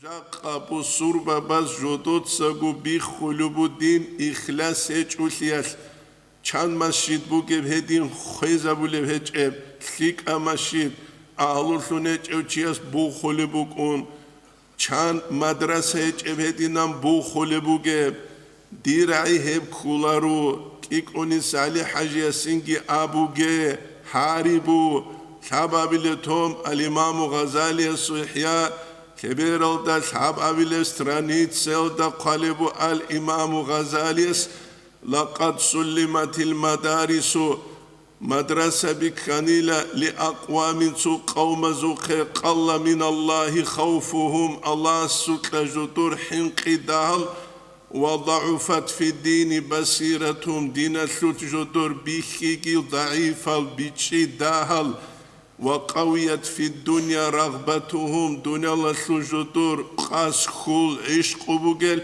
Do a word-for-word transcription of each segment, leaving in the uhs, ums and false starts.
Жакъа бусурбабаз жодоцаго биххулеб бу дин ихлас гьечӀулъиялъ, чан масжид бугеб гьедин хвезабулеб гьечӀеб, лъикӀа масжид, агьлулъун гьечӀев чияс бухулеб букӀун, чан мадраса гьечӀеб гьединан бухулеб бугеб. Дир гӀи гьеб кколаро, кӀикӀунис ГӀали-хӀажиясинги абуге, гьарибу, лъабабиле том ал-Имаму Гъазалиясул ИхӀя, лъебералда лъабабилеб страницаялда хъвалебу ал-Имаму Гъазалияс: «Лакъад суллиматил мадарису», мадрасаби кканила, «лиакъвамин», цо къавмазухъе, «къалла миналлагьи хавфугьум», Аллагьасукьа жодор хӀинкъи дагьал, «ва загӀуфат фиддини басиратугьум», диналъулъ жодор бихьиги дагӀифал бичӀчӀи дагьал, «ва къавият фиддунья рагъбатугьум», дуниялалъул жодор къасд, хьул, гӀишкъу бугел,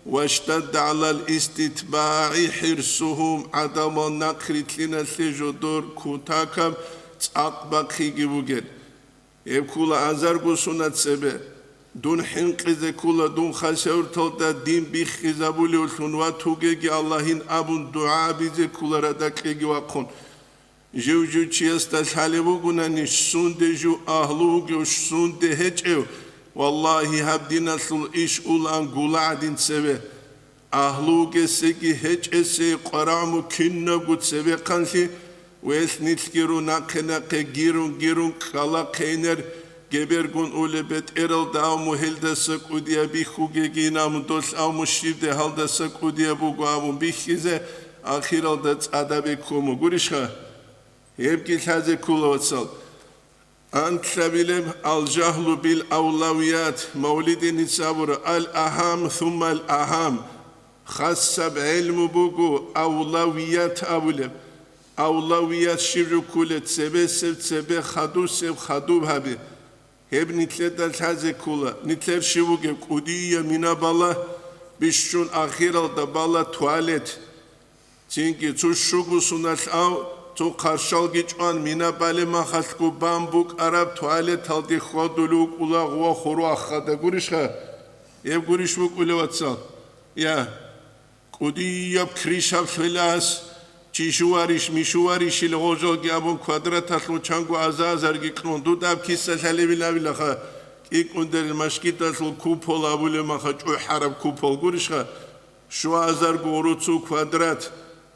«ва штадда гӀалал иститбагӀи хӀирсугьум», гӀадамал нахърилълъиналъе жодор кутакаб цӀакъ бахъиги бугел. Гьеб ккола азарго сунат цебе. Дун хӀинкъизе ккола дун хасавюрталда дин биххизабулевлъун ва тугеги Аллагьин абун дугӀа абизе ккола радакьеги вахъун. Жив-жив чиясда лъалеб бугунани, сунде жив агьлу вугев, сунде гьечӀев, валлагьи, гьаб диналъул иш улаан гула гӀадин цеве. Агьлу вугесеги гьечӀесеги къварагӀму кинабго цебехъанлъи, велъ нилъги ру нахъе-нахъе гирун-гирун ккала хъейнер, гебергун улеб бетӀералда, авму гьелдаса кӀудияб бихьугеги, инамудолъ авму щибде гьалдаса кӀудияб буго абун бихьизе, ахиралда цӀадаб беккун бугурищха? Гьебги лъазе ккола, вацал. Анлъабилеб: «Ал-жагьлу бил-авлавият», Мавлидиница абура: «Ал-агьам сумма ал-агьам». Хасаб гӀелму буго авлавият абулеб. Авлавият щиб жо кколеб? Цебесеб цебе, хадусеб хадуб гьабе. Гьеб нилъеда лъазе ккола. Нилъер щиб бугеб? КӀудияб мина бала, бищун ахиралда бала туалет. Цинги цо щуго суналъ ав, цо хъарщалги чӀван, мина балеб махалъго бан букӀараб туалеталде хьвадулев вукӀула гъува хуру ахада гурищха? Гьеб гурищ букӀулев, вацал? Я, кӀудияб кришаб лъелас, чижуварищ, мижуварищил гъожалги абун квадраталъул чанго аза-азарги кьун, дуда аб киса лъалебилавилаха, кӀикӀундерил машгидалъул купол абулеб маха, чӀухӀараб купол гурищха? Щуазарго гъуруцу квадрат,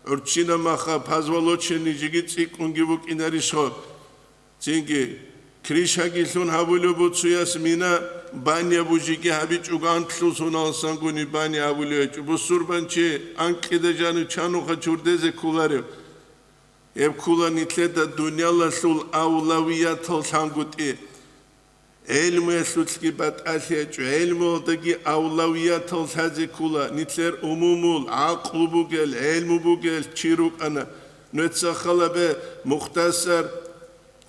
гӀурччина маха, позволоченный жиги цӀикӀкӀунги букӀинарищха? Цинги, кришаги лъун гьабулеб буцуяс мина, баня бужиги гьабичӀого анлъул суналсангуни баня абулев гьечӀо. Бусурбанчи анкьида жанив чануха чурдезе кколарев? Гьеб ккола нилъеда дуниялалъул авлавиятал лъангутӀи. ГӀелмуялъулъги батӀалъи гьечӀо, гӀелмуялдаги авлавиятал лъазе ккола, нилъер умумул, гӀакълу бугел, гӀелму бугел чи рукӀана. Нуца халабе мухтасар,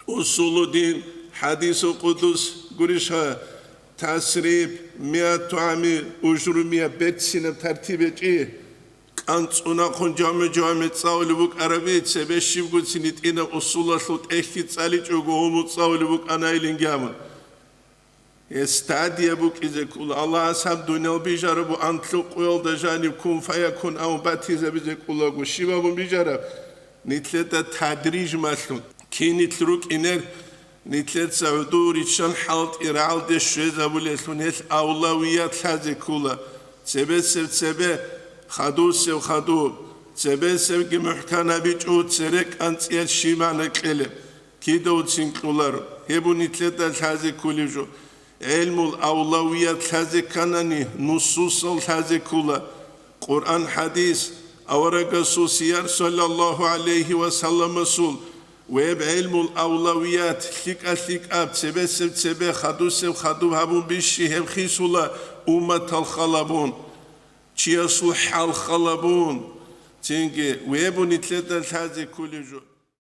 усулудин, хӀадису къудус гурищха, тасриб, миату гӀами, ужрумия, берцинаб тартиб гьечӀи. КӀанцӀунахъун жами-жами цӀалулеб букӀараби, цебе щибгоцин гьитӀинаб усулалъул тӀехьги цӀаличӀого гьуму цӀалулеб букӀанайилинги абун. Гьес стадия букӀизе ккола. Аллагьас гьаб дуниял бижарабу анлъукъуялда жанив кун фаякун абун батизабизе кколаго, щиб абун бижараб? Нилъеда тадриж малъун. Кин нилъ рукӀинер, нилъеца гӀодов риччан хӀалтӀи рагӀалде щвезабулелъун гьелъ авлавият лъазе ккола, цебесев цебе, хадусев хадуб, цебесевги мухӀкан гьабичӀо цере кӀанцӀиялъ щиб магӀна кьелеб, кидавцин кьоларо, гьеб нилъеда лъазе кколеб жо. ГӀелмул авлавият лъазе кканани, нусусал лъазе ккола. Къуръан, хӀадис, аварагасул сияр, саллаллагьу гӀалайгьи ва салламасул, веб гӀелмул авлавият, лъикӀа-лъикӀаб, цебесеб цебе, хадусеб хадуб гьабун бищи гьеб хисула умматал халабун, чиясул хӀал халабун, цинги веб нилъеда лъазе кколеб жо.